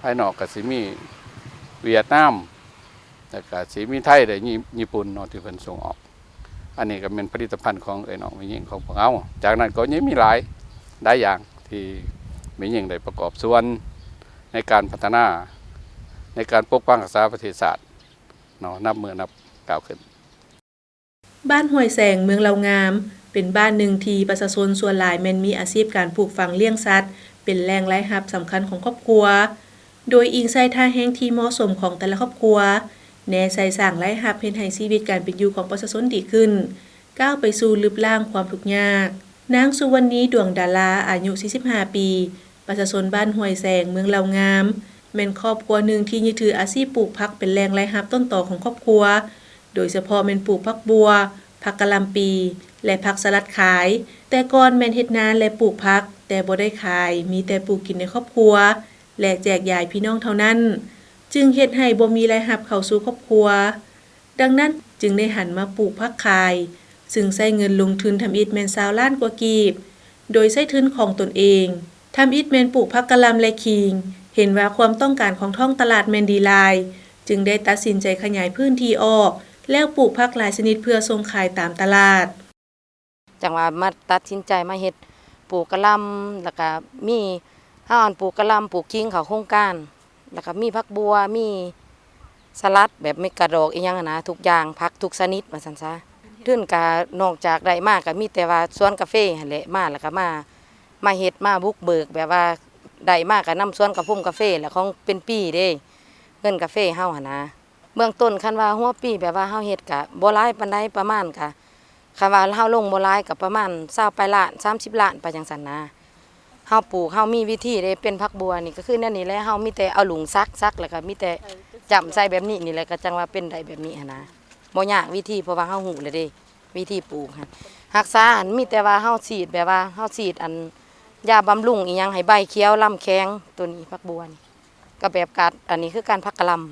ພາຍນອກກໍຊິມີຫວຽດນາມ ແລ້ວກະຊິມີໄທ ແລະ ຍີ່ປຸ່ນເນາະ ທີ່ເພິ່ນສົ່ງອອກ. ອັນນີ້ກໍແມ່ນຜະລິດຕະພັນຂອງເອື້ອຍນ້ອງແມ່ຍິງຂອງພວກເຮົາ. ຈາກນັ້ນກໍຍັງມີຫຼາຍ, ຫຼາຍຢ່າງທີ່ແມ່ຍິງໄດ້ປະກອບສ່ວນໃນການພັດທະນາ, ໃນການປົກປັກຮັກສາປະເທດຊາດເນາະ, ນັບມື້ນັບກ້າວຂຶ້ນ. ບ້ານຫ້ວຍແສງ ເມືອງເລົ່າງາມ ເປັນບ້ານໜຶ່ງທີ່ປະຊາຊົນສ່ວນຫຼາຍແມ່ນມີອາຊີບການປູກຝັງລ້ຽງສັດ ເປັນແຫຼ່ງລາຍຮັບສຳຄັນຂອງຄອບຄົວ. ໂດຍອີງໃສ່ທ່າແຮງທີ່ເໝາະສົມຂອງແຕ່ລະຄອບຄົວ, ແນໃສ່ສ້າງລາຍຮັບເຮັດໃຫ້ຊີວິດການເປັນຢູ່ຂອງປະຊາຊົນດີຂຶ້ນ, ກ້າວໄປສູ່ລຶບລ້າງຄວາມທຸກຍາກ. ນາງສຸວັນນີ ດວງດາລາ ອາຍຸສີ່ສິບຫ້າປີ, ປະຊາຊົນບ້ານຫ້ວຍແສງ ເມືອງເລົ່າງາມ ແມ່ນຄອບຄົວໜຶ່ງທີ່ຍຶດຖືອາຊີບປູກຜັກເປັນແຫຼ່ງລາຍຮັບຕົ້ນຕໍຂອງຄອບຄົວ, ໂດຍສະເພາະແມ່ນປູກຜັກບົ່ວ, ຜັກກະຫຼ່ຳປີ ແລະ ຜັກສະຫຼັດຂາຍ. ແຕ່ກ່ອນແມ່ນເຮັດນາ ແລະ ປູກຜັກ, ແຕ່ບໍ່ໄດ້ຂາຍ, ມີແຕ່ປູກກິນໃນຄອບຄົວ ແລະ ແຈກຢາຍພີ່ນ້ອງເທົ່ານັ້ນ, ຈຶ່ງເຮັດໃຫ້ບໍ່ມີລາຍຮັບເຂົ້າສູ່ຄອບຄົວ. ດັ່ງນັ້ນຈຶ່ງໄດ້ຫັນມາປູກຜັກຂາຍ, ຊຶ່ງໃຊ້ເງິນລົງທຶນທຳອິດແມ່ນຊາວລ້ານກວ່າກີບ, ໂດຍໃຊ້ທຶນຂອງຕົນເອງ. ທຳອິດແມ່ນປູກຜັກກະຫຼ່ຳ ແລະ ຂີງ, ເຫັນວ່າຄວາມຕ້ອງການຂອງທ້ອງຕະຫຼາດແມ່ນດີຫຼາຍ, ຈຶ່ງໄດ້ຕັດສິນໃຈຂະຫຍາຍພື້ນທີ່ອອກ, ແລ້ວປູກຜັກຫຼາຍຊະນິດເພື່ອສົ່ງຂາຍຕາມຕະຫຼາດ. ຈັ່ງວ່າມາຕັດສິນໃຈມາເຮັດປູກກະຫຼ່ຳ ແລ້ວກະມີ ເຮົາອັນປູກກະຫຼ່ຳ ປູກຂີງເຂົ້າໂຄງການ ແລ້ວກະມີຜັກບົ່ວ ມີສະຫຼັດ ແບບເມັດກະດອກອີ່ຫຍັງຫັ້ນນະ ທຸກຢ່າງ ຜັກທຸກຊະນິດວ່າຊັ້ນຊະ. ທຶນກະນອກຈາກໄດ້ມາກະມີແຕ່ວ່າສວນກາເຟຫັ້ນແຫຼະ ມາແລ້ວກະມາ ມາເຮັດມາບຸກເບີກ ແບບວ່າໄດ້ມາກະນຳສວນກະພົງກາເຟແຫຼະ ຂອງເປັນປີເດ້ ເງິນກາເຟເຮົາຫັ້ນນະ. ເບື້ອງຕົ້ນຄັນວ່າຫົວປີແບບວ່າເຮົາເຮັດກະບໍ່ຫຼາຍປານໃດ ປະມານກະ ຄັນວ່າເຮົາລົງບໍ່ຫຼາຍກະປະມານຊາວປາຍລ້ານ ສາມສິບລ້ານໄປຈັ່ງຊັ້ນນະ. ເຮົາປູກ ເຮົາມີວິທີເດ້ ເປັນຜັກບົ່ວນີ້ກະຄືແນວນີ້ແຫຼະ ເຮົາມີແຕ່ເອົາຫຼຸງສັກ ສັກແລ້ວກະມີແຕ່ຈ້ຳໃສ່ແບບນີ້ນີ້ແຫຼະ ກະຈັ່ງວ່າເປັນໄດ້ແບບນີ້ຫັ້ນນະ. ບໍ່ຍາກວິທີ ເພາະວ່າເຮົາຮູ້ແລ້ວເດ້ ວິທີປູກຫັ້ນ. ຮັກສາຫັ້ນມີແຕ່ວ່າເຮົາສີດ ແບບວ່າເຮົາສີດອັນຢາບຳລຸງອີ່ຫຍັງໃຫ້ໃບຂຽວລຳແຂງ ໂຕນີ້ຜັກບົ່ວນີ້. ກໍແບບການ ອັນນີ້ຄືການຜັກກະຫຼ່ຳ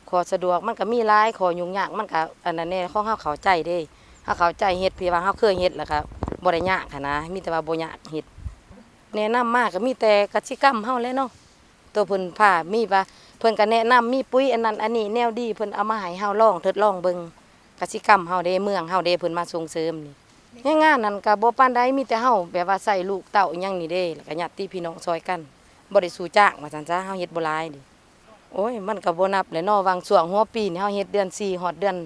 ຂໍ້ສະດວກມັນກໍມີຫຼາຍ ຂໍ້ຫຍຸ້ງຍາກມັນກໍອັນນັ້ນແດ່ ຂອງເຮົາເຂົ້າໃຈເດ້ ເຮົາເຂົ້າໃຈເຮັດ ທີ່ວ່າເຮົາເຄີຍເຮັດ ແລ້ວກໍບໍ່ໄດ້ຍາກຫັ້ນນະ ມີແຕ່ວ່າບໍ່ຍາກເຮັດ. ແນະນຳມາກໍມີແຕ່ກະສິກຳເຮົາແຫຼະເນາະ ໂຕເພິ່ນພາ ມີວ່າເພິ່ນກໍແນະນຳ ມີປຸ໋ຍອັນນັ້ນອັນນີ້ແນວດີ ເພິ່ນເອົາມາໃຫ້ເຮົາລອງ ທົດລອງເບິ່ງ ກະສິກຳເຮົາເດ້ ເມືອງເຮົາເດ້ ເພິ່ນມາສົ່ງເສີມນີ້. ແຮງງານນັ້ນກໍບໍ່ປານໃດ ມີແຕ່ເຮົາແບບວ່າໃຊ້ລູກເຕົ້າອີ່ຫຍັງນີ້ເດ້ ແລ້ວກໍຍາດຕິພີ່ນ້ອງຊ່ອຍກັນ ບໍ່ໄດ້ສູ້ຈ້າງວ່າຊັ້ນຊະ ເຮົາເຮັດບໍ່ຫຼາຍເດ້. ໂອ້ຍ ມັນກໍບໍ່ນັບແຫຼະເນາະ ຫວ່າງຊ່ວງຫົວປີນີ້ ເຮົາເຮັດເດືອນສີ່ຮອດເດືອນ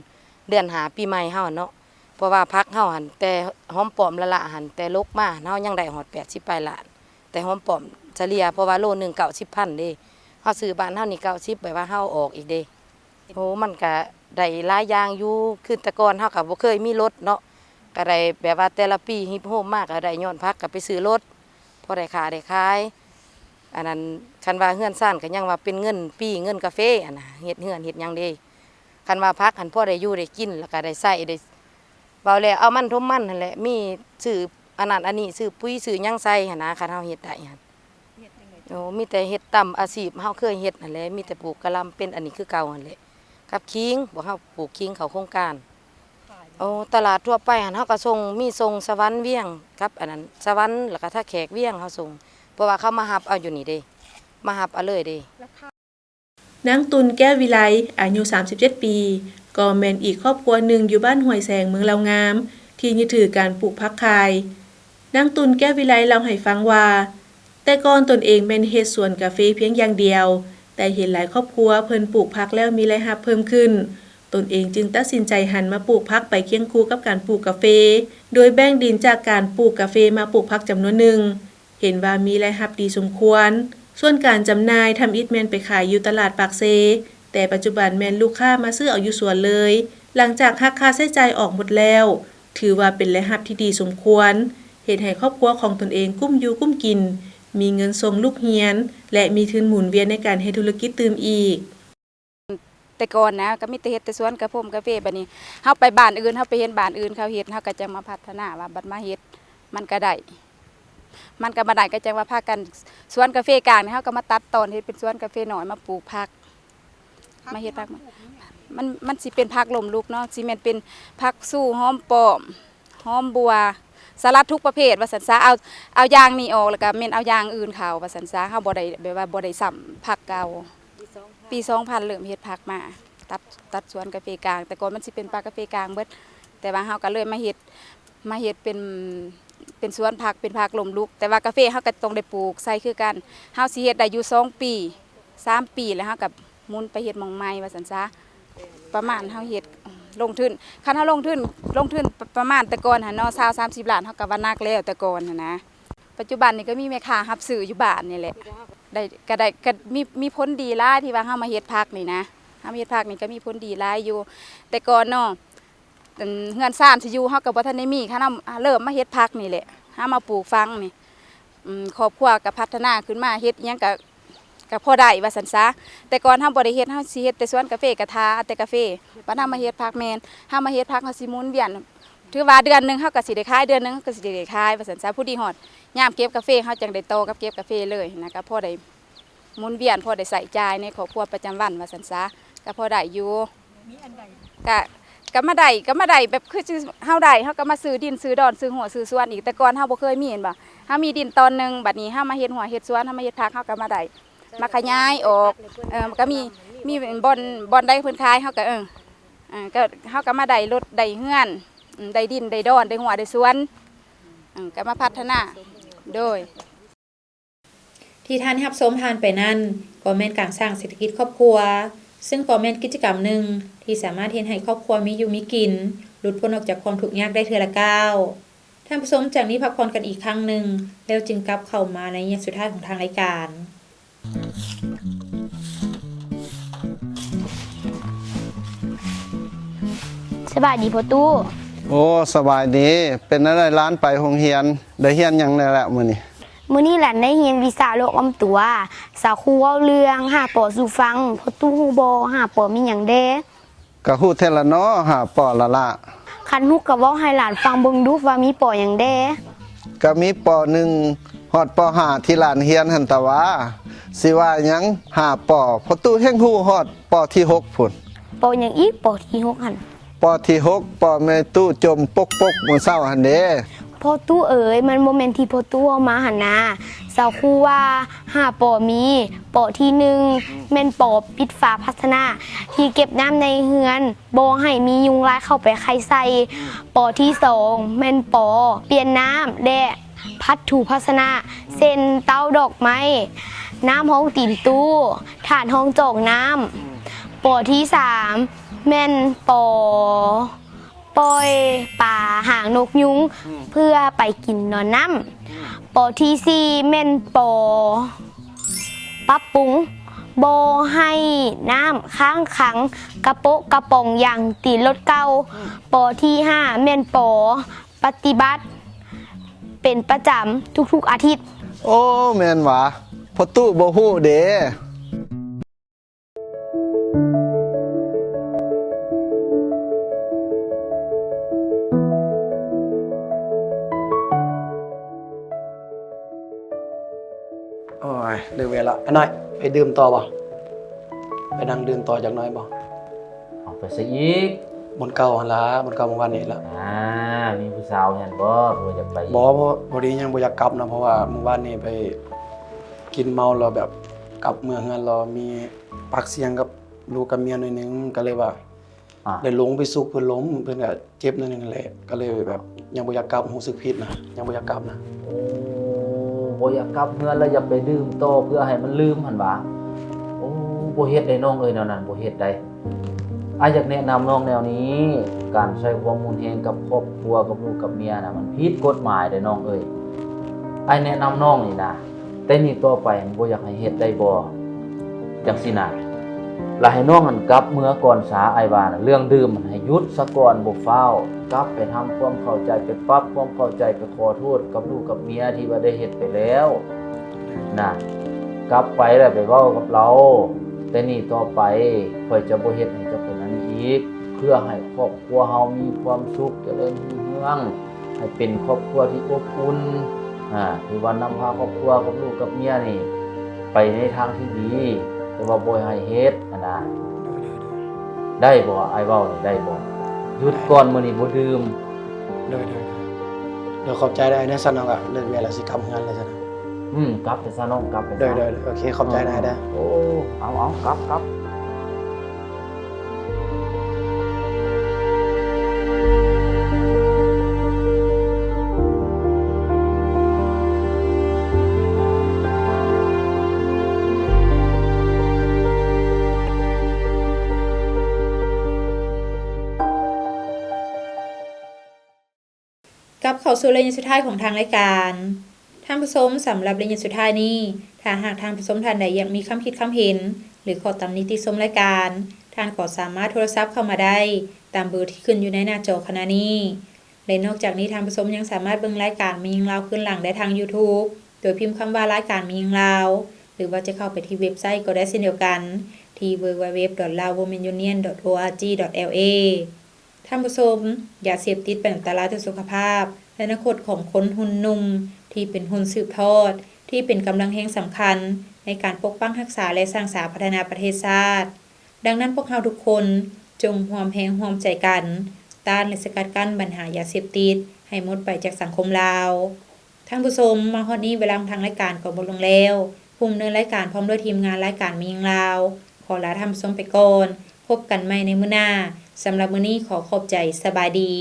ເດືອນຫ້າປີໃໝ່ເຮົາຫັ້ນເນາະ ເພາະວ່າຜັກເຮົາຫັ້ນ ແຕ່ຫອມປ້ອມລະລະຫັ້ນ ແຕ່ລົກມາຫັ້ນ ເຮົາຍັງໄດ້ຮອດແປດສິບປາຍລ້ານ ແຕ່ຫອມປ້ອມສະເລ່ຍ ເພາະວ່າໂລໜຶ່ງເກົ້າສິບພັນເດ້ ເຮົາຊື້ບ້ານເຮົານີ້ເກົ້າສິບ ແບບວ່າເຮົາອອກອີກເດ້. ໂອ້ ມັນກະໄດ້ຫຼາຍຢ່າງຢູ່ ຄືແຕ່ກ່ອນເຮົາກະບໍ່ເຄີຍມີລົດເນາະ ກະໄດ້ແບບວ່າແຕ່ລະປີຮິບໂຮມມາກະໄດ້ຍ້ອນຜັກ ກະໄປຊື້ລົດ ພໍໄດ້ຄ້າໄດ້ຂາຍ. ອັນນັ້ນ ຄັນວ່າເຮືອນຊານກະຍັງວ່າເປັນເງິນປີ ເງິນກາເຟຫັ້ນນະ ເຮັດເຮືອນເຮັດຫຍັງເດ້. ຄັນວ່າຜັກຫັ້ນພໍໄດ້ຢູ່ໄດ້ກິນ ແລ້ວກະໄດ້ໃຊ້ໄດ້ ເວົ້າແລ້ວເອົາມັນຖົມມັນຫັ້ນແຫຼະ ມີຊື້ອັນນັ້ນອັນນີ້ ຊື້ປຸ໋ຍຊື້ຫຍັງໃສ່ຫັ້ນນະ ຄັນເຮົາເຮັດໄດ້ຫັ້ນ. ໂອ້ ມີແຕ່ເຮັດຕາມອາຊີບເຮົາເຄີຍເຮັດຫັ້ນແຫຼະ ມີແຕ່ປູກກະຫຼ່ຳ ເປັນອັນນີ້ຄືເກົ່າຫັ້ນແຫຼະ ກັບຂີງ ພວກເຮົາປູກຂີງເຂົ້າໂຄງການ. ໂອ້ ຕະຫຼາດທົ່ວໄປຫັ້ນເຮົາກະສົ່ງ ມີສົ່ງສະຫວັນວຽງ ກັບອັນນັ້ນສະຫວັນ ແລ້ວກະທ່າແຂກວຽງເຮົາສົ່ງ ເພາະວ່າເຂົາມາຮັບເອົາຢູ່ນີ້ເດ້ ມາຮັບເອົາເລີຍເດ້. ນາງຕຸ່ນ ແກ້ວວິໄລ ອາຍຸສາມສິບເຈັດປີ ກໍແມ່ນອີກຄອບຄົວໜຶ່ງຢູ່ບ້ານຫ້ວຍແສງ ເມືອງລາວງາມ ທີ່ຍຶດຖືການປູກຜັກຂາຍ. ນາງຕຸ່ນ ແກ້ວວິໄລ ເລົ່າໃຫ້ຟັງວ່າ ແຕ່ກ່ອນຕົນເອງແມ່ນເຮັດສວນກາເຟພຽງຢ່າງດຽວ, ແຕ່ເຫັນຫຼາຍຄອບຄົວເພິ່ນປູກຜັກແລ້ວມີລາຍຮັບເພີ່ມຂຶ້ນ, ຕົນເອງຈຶ່ງຕັດສິນໃຈຫັນມາປູກຜັກໄປຄຽງຄູ່ກັບການປູກກາເຟ, ໂດຍແບ່ງດິນຈາກການປູກກາເຟມາປູກຜັກຈຳນວນໜຶ່ງ. ເຫັນວ່າມີລາຍຮັບດີສົມຄວນ. ສ່ວນການຈຳໜ່າຍ ທຳອິດແມ່ນໄປຂາຍຢູ່ຕະຫຼາດປາກເຊ, ແຕ່ປັດຈຸບັນແມ່ນລູກຄ້າມາຊື້ເອົາຢູ່ສວນເລີຍ. ຫຼັງຈາກຫັກຄ່າໃຊ້ຈ່າຍອອກໝົດແລ້ວ, ຖືວ່າເປັນລາຍຮັບທີ່ດີສົມຄວນ, ເຮັດໃຫ້ຄອບຄົວຂອງຕົນເອງກຸ້ມຢູ່ກຸ້ມກິນ, ມີເງິນສົ່ງລູກຮຽນ ແລະ ມີທຶນໝູນວຽນໃນການເຮັດທຸລະກິດຕື່ມອີກ. ແຕ່ກ່ອນນະ ກໍມີແຕ່ເຮັດແຕ່ສວນກາຟົມກາເຟ, ບັດນີ້ເຮົາໄປບ້ານອື່ນ ເຮົາໄປເຫັນບ້ານອື່ນເຂົາເຮັດ ເຮົາກໍຈັ່ງມາພັດທະນາວ່າ ບັດມາເຮັດມັນກໍໄດ້ ມັນກໍມາໄດ້ ກໍຈັ່ງວ່າພາກັນ ສວນກາເຟກາງນີ້ ເຮົາກໍມາຕັດຕອນເຮັດເປັນສວນກາເຟນ້ອຍ ມາປູກຜັກ ມາເຮັດຜັກ ມັນ ມັນຊິເປັນຜັກລົ້ມລຸກເນາະ ຊິແມ່ນເປັນຜັກຊູ ຫອມປ້ອມ ຫອມບົ່ວ ສະຫຼັດທຸກປະເພດວ່າຊັ້ນຊະ ເອົາ ເອົາຢ່າງນີ້ອອກ ແລ້ວກະແມ່ນເອົາຢ່າງອື່ນເຂົ້າວ່າຊັ້ນຊະ ເຮົາບໍ່ໄດ້ແບບວ່າບໍ່ໄດ້ຊ້ຳຜັກເກົ່າ. ປີສອງພັນເລີ່ມເຮັດຜັກມາ ຕັດ ຕັດສວນກາເຟກາງ ແຕ່ກ່ອນມັນຊິເປັນປ່າກາເຟກາງເບິດ ແຕ່ວ່າເຮົາກະເລີຍມາເຮັດ ມາເຮັດເປັນ ເປັນສວນຜັກ ເປັນຜັກລົ້ມລຸກ ແຕ່ວ່າກາເຟເຮົາກະຕ້ອງໄດ້ປູກໃສ່ຄືກັນ ເຮົາຊິເຮັດໄດ້ຢູ່ສອງປີ ສາມປີ ແລ້ວເຮົາກະ ໝູນໄປເຮັດໝ່ອງໃໝ່ວ່າຊັ້ນຊະ ປະມານເຮົາເຮັດ ລົງທຶນ ຄັນເຮົາລົງທຶນ ລົງທຶນປະ ປະມານແຕ່ກ່ອນຫັ້ນເນາະ ຊາວ ສາມສິບລ້ານ ເຮົາກໍວ່າໜັກແລ້ວແຕ່ກ່ອນຫັ້ນນະ. ປັດຈຸບັນນີ້ກໍມີແມ່ຄ້າຮັບຊື້ຢູ່ບ້ານນີ້ແຫຼະ ໄດ້ ກໍໄດ້ ກໍມີ ມີຜົນດີຫຼາຍທີ່ວ່າເຮົາມາເຮັດຜັກນີ້ນະ ເຮົາມາເຮັດຜັກນີ້ກໍມີຜົນດີຫຼາຍຢູ່ ແຕ່ກ່ອນເນາະ ອັນ ເຮືອນຊານທີ່ຢູ່ເຮົາກໍບໍ່ທັນໄດ້ມີ ຄັນເຮົາເລີ່ມມາເຮັດຜັກນີ້ແຫຼະ ເຮົາມາປູກຝັງນີ້ ອືມ ຄອບຄົວກໍພັດທະນາຂຶ້ນມາ ເຮັດອີ່ຫຍັງກໍ ກໍພໍໄດ້ວ່າຊັ້ນຊະ ແຕ່ກ່ອນເຮົາບໍ່ໄດ້ເຮັດ ເຮົາຊິເຮັດແຕ່ສວນກາເຟ ກໍຖ້າເອົາແຕ່ກາເຟ ບັດເຮົາມາເຮັດຜັກ ແມ່ນ ເຮົາມາເຮັດຜັກ ເຮົາຊິໝູນວຽນ ຖືວ່າເດືອນໜຶ່ງເຮົາກໍຊິໄດ້ຂາຍ ເດືອນໜຶ່ງເຮົາກໍຊິໄດ້ຂາຍວ່າຊັ້ນຊະ ພໍດີຮອດຍາມເກັບກາເຟ ເຮົາຈັ່ງໄດ້ຕໍ່ກັບເກັບກາເຟເລີຍນະ ກໍພໍໄດ້ໝູນວຽນ ພໍໄດ້ໃຊ້ຈ່າຍໃນຄອບຄົວປະຈຳວັນວ່າຊັ້ນຊະ ກໍພໍໄດ້ຢູ່. ມີອັນໃດ ກະ ກະມາໄດ້ ກະມາໄດ້ແບບຄືຊິເຮົາໄດ້ ເຮົາກະມາຊື້ດິນ ຊື້ດອນ ຊື້ຮົ້ວ ຊື້ສວນອີກ ແຕ່ກ່ອນເຮົາບໍ່ເຄີຍມີແມ່ນບໍ່ ເຮົາມີດິນຕອນໜຶ່ງ ບັດນີ້ເຮົາມາເຮັດຮົ້ວເຮັດສວນ ເຮົາມາເຮັດຜັກ ເຮົາກະມາໄດ້ ມາຂະຫຍາຍອອກ ເອີ ກະມີ ມີບ່ອນ ບ່ອນໃດເພິ່ນຂາຍ ເຮົາກະ ເອີ ເອີ ກະ ເຮົາກະມາໄດ້ລົດ ໄດ້ເຮືອນ ອືມ ໄດ້ດິນ ໄດ້ດອນ ໄດ້ຮົ້ວ ໄດ້ສວນ ເອີ ກະມາພັດທະນາ ໂດຍ. ທີ່ທ່ານຮັບຊົມຜ່ານໄປນັ້ນ ກໍແມ່ນການສ້າງເສດຖະກິດຄອບຄົວ, ຊຶ່ງກໍແມ່ນກິດຈະກຳໜຶ່ງທີ່ສາມາດເຮັດໃຫ້ຄອບຄົວມີຢູ່ມີກິນ, ຫຼຸດພົ້ນອອກຈາກຄວາມທຸກຍາກໄດ້ເທື່ອລະກ້າວ. ທ່ານຜູ້ຊົມຈະໄດ້ພັກຜ່ອນກັນອີກຄັ້ງໜຶ່ງ, ແລ້ວຈຶ່ງກັບເຂົ້າມາໃນໄລຍະສຸດທ້າຍຂອງທາງລາຍການ. ສະບາຍດີພໍ່ຕູ້. ໂອ້ ສະບາຍດີ. ເປັນແນວໃດຫຼານໄປໂຮງຮຽນ? ໄດ້ຮຽນຫຍັງແດ່ລະມື້ນີ້? ມື້ນີ້ຫຼານໄດ້ຮຽນວິຊາໂລກອ້ອມຕົວ. ສາວຄູເວົ້າເລື່ອງຫ້າ ປໍ ສູ່ຟັງ. ພໍ່ຕູ້ຮູ້ບໍ່ ຫ້າ ປໍ ມີຫຍັງແດ່? ກະຮູ້ແທ້ລະເນາະ ຫ້າ ປໍ ລະລະ. ຄັນຮູ້ກະເວົ້າໃຫ້ຫຼານຟັງເບິ່ງດູວ່າມີ ປໍ ຫຍັງແດ່? ກະມີ ປໍ ໜຶ່ງ ຮອດ ປໍ ຫ້າ ທີ່ຫຼານຮຽນຫັ້ນຕະຫວາ. ຊິວ່າຫຍັງ ຫ້າ ປໍ ພໍ່ຕູ້ແຮ່ງຮູ້ຮອດ ປໍ ທີ ຫົກ ພຸ້ນ. ປໍ ຫຍັງອີກ ປໍ ທີ ຫົກ ຫັ້ນ? ປໍ ທີ ຫົກ ປໍ ແມ່ຕູ້ຈົ່ມປົກໆ ມື້ເຊົ້າຫັ້ນເດ້. ພໍ່ຕູ້ເອີຍ ມັນບໍ່ແມ່ນທີ່ພໍ່ຕູ້ເວົ້າມາຫັ້ນນາ. ສາວຄູວ່າ ຫ້າ ປໍ ມີ ປໍ ທີ ໜຶ່ງ ແມ່ນ ປໍ ປິດຝາພາຊະນະທີ່ເກັບນ້ຳໃນເຮືອນ ບໍ່ໃຫ້ມີຍຸງລາຍເຂົ້າໄປໄຂ່ໃສ່. ປໍ ທີ ສອງ ແມ່ນ ປໍ ປ່ຽນນ້ຳ ແລະ ພັດຖູພາຊະນະ ເຊັ່ນ ເຕົ້າດອກໄມ້, ນ້ຳຮອງຕີນຕູ້, ຖາດຮອງຈອກນ້ຳ. ປໍ ທີ ສາມ ແມ່ນ ປໍ ປ່ອຍປາຫາງນົກຍຸງ ອືມ ເພື່ອໄປກິນນອນນ້ຳ. ອືມ ປໍ ທີ ສີ່ ແມ່ນ ປໍ ປັບປຸງ ບໍ່ໃຫ້ນ້ຳຄ້າງຂັງກະໂປະກະປ໋ອງຢາງຕີນລົດເກົ່າ. ປ.ທີຫ້າ ແມ່ນ ປ.ປະຕິບັດເປັນປະຈຳທຸກໆອາທິດ. ໂອ້ ແມ່ນຫວາ ພໍ່ຕູ້ບໍ່ຮູ້ເດ. ໂອ້ຍ ເລີກວຽກລະ ອ້າຍນ້ອຍ ໄປດື່ມຕໍ່ບໍ່? ໄປນັ່ງດື່ມຕໍ່ຈັກໜ້ອຍບໍ່? ເອົາ ໄປໃສອີກ? ບ່ອນເກົ່າຫັ້ນລະ ບ່ອນເກົ່າມື້ວານນີ້ລະ. ອ່າ ມີຜູ້ສາວຫັ້ນບໍ່? ບໍ່ຢາກໄປອີກ? ບໍ່ ບໍ່ ພໍດີຍັງບໍ່ຢາກກັບນະ ເພາະວ່າມື້ວານນີ້ໄປກິນເມົາແລ້ວ ແບບກັບເມືອເຮືອນແລ້ວມີປາກສຽງກັບລູກກັບເມຍໜ້ອຍໜຶ່ງ ກະເລີຍວ່າ ອ່າ ໄດ້ລົງໄປຊຸກເພິ່ນລົ້ມ ເພິ່ນກະເຈັບໜ້ອຍໜຶ່ງຫັ້ນແຫຼະ ກະເລີຍແບບຍັງບໍ່ຢາກກັບ ຮູ້ສຶກຜິດນະ ຍັງບໍ່ຢາກກັບນະ. ໂອ້ ບໍ່ຢາກກັບເຮືອນ ແລ້ວຢາກໄປດື່ມຕໍ່ເພື່ອໃຫ້ມັນລືມຫັ້ນຫວາ? ໂອ້ ບໍ່ເຮັດໄດ໋ນ້ອງເອີຍ ແນວນັ້ນບໍ່ເຮັດໄດ໋. ອ້າຍຢາກແນະນຳນ້ອງແນວນີ້ ການໃຊ້ຄວາມຮຸນແຮງກັບຄອບຄົວ ກັບລູກກັບເມຍນະ ມັນຜິດກົດໝາຍເດ້ນ້ອງເອີຍ. ອ້າຍແນະນຳນ້ອງນີ້ນະ ແຕ່ນີ້ຕໍ່ໄປຫັ້ນບໍ່ຢາກໃຫ້ເຮັດໄດ້ບໍ່? ຈັ່ງຊີ້ນະ ລະໃຫ້ນ້ອງຫັ້ນກັບເມືອກ່ອນສາ ອ້າຍວ່ານະ ເລື່ອງດື່ມຫັ້ນໃຫ້ຢຸດສາກ່ອນ ບໍ່ຟ້າວ ກັບໄປທຳຄວາມເຂົ້າໃຈ ໄປປັບຄວາມເຂົ້າໃຈ ໄປຂໍໂທດກັບລູກກັບເມຍທີ່ວ່າໄດ້ເຮັດໄປແລ້ວນະ. ກັບໄປແລ້ວໄປເວົ້າກັບລາວ ແຕ່ນີ້ຕໍ່ໄປຂ້ອຍຈະບໍ່ເຮັດໃຫ້ເຈົ້າເປັນອັນນີ້ອີກ ເພື່ອໃຫ້ຄອບຄົວເຮົາມີຄວາມສຸກ ຈະເລີນຮຸ່ງເຮືອງ ໃຫ້ເປັນຄອບຄົວທີ່ອົບອຸ່ນ ອ່າ ທີ່ວ່ານຳພາຄອບຄົວກັບລູກກັບເມຍນີ້ໄປໃນທາງທີ່ດີ ແຕ່ວ່າບໍ່ໃຫ້ເຮັດຫັ້ນນະ. ໂດຍ ໂດຍ ໂດຍ ໄດ້ບໍ່? ອ້າຍເວົ້ານີ້ໄດ້ບໍ່? ຢຸດກ່ອນ ໄດ້ ມື້ນີ້ບໍ່ດື່ມ. ໂດຍ ໂດຍ ໂດຍ ຂອບໃຈຫຼາຍເດີ. ຊັ້ນເຮົາກະເລີກວຽກແລ້ວ ຊິກັບເຮືອນແລ້ວຊັ້ນ. ອືມ ກັບໄປຊະນ້ອງ ກັບໄປຊະ. ໂດຍ ໂດຍ ໂອເຄ ຂອບໃຈຫຼາຍເດີ. ໂອ້ ເອົາ ເອົາ ກັບ ກັບ. ກັບເຂົ້າສູ່ໄລຍະສຸດທ້າຍຂອງທາງລາຍການ. ທ່ານຜູ້ຊົມ, ສຳລັບໄລຍະສຸດທ້າຍນີ້, ຖ້າຫາກທ່ານຜູ້ຊົມທ່ານໃດຢາກມີຄຳຄິດຄຳເຫັນ ຫຼື ຂໍຕຳນິຕິຊົມລາຍການ, ທ່ານກໍສາມາດໂທລະສັບເຂົ້າມາໄດ້ຕາມເບີທີ່ຂຶ້ນຢູ່ໃນໜ້າຈໍຂະນະນີ້. ແລະ ນອກຈາກນີ້, ທ່ານຜູ້ຊົມຍັງສາມາດເບິ່ງລາຍການແມ່ຍິງລາວຄືນຫຼັງໄດ້ທາງ YouTube ໂດຍພິມຄຳວ່າ ລາຍການແມ່ຍິງລາວ ຫຼື ວ່າຈະເຂົ້າໄປທີ່ເວັບໄຊກໍໄດ້ເຊັ່ນດຽວກັນ ທີ່ www.laowomenunion.org.la. ທ່ານຜູ້ຊົມ, ຢາເສບຕິດເປັນອັນຕະລາຍຕໍ່ສຸຂະພາບ ແລະ ອະນາຄົດຂອງຄົນຮຸ່ນໜຸ່ມ ທີ່ເປັນຮຸ່ນສືບທອດ ທີ່ເປັນກຳລັງແຮງສຳຄັນໃນການປົກປັກຮັກສາ ແລະ ສ້າງສາພັດທະນາປະເທດຊາດ. ດັ່ງນັ້ນ, ພວກເຮົາທຸກຄົນຈົ່ງຮ່ວມແຮງຮ່ວມໃຈກັນ ຕ້ານ ແລະ ສະກັດກັ້ນບັນຫາຢາເສບຕິດໃຫ້ໝົດໄປຈາກສັງຄົມລາວ. ທ່ານຜູ້ຊົມ, ມາຮອດນີ້ເວລາຂອງທາງລາຍການກໍໝົດລົງແລ້ວ. ຜູ້ດຳເນີນລາຍການພ້ອມດ້ວຍທີມງານລາຍການແມ່ຍິງລາວ ຂໍລາທ່ານຜູ້ຊົມໄປກ່ອນ. ພົບກັນໃໝ່ໃນມື້ໜ້າ. ສຳລັບມື້ນີ້ຂໍຂອບໃຈ. ສະບາຍດີ.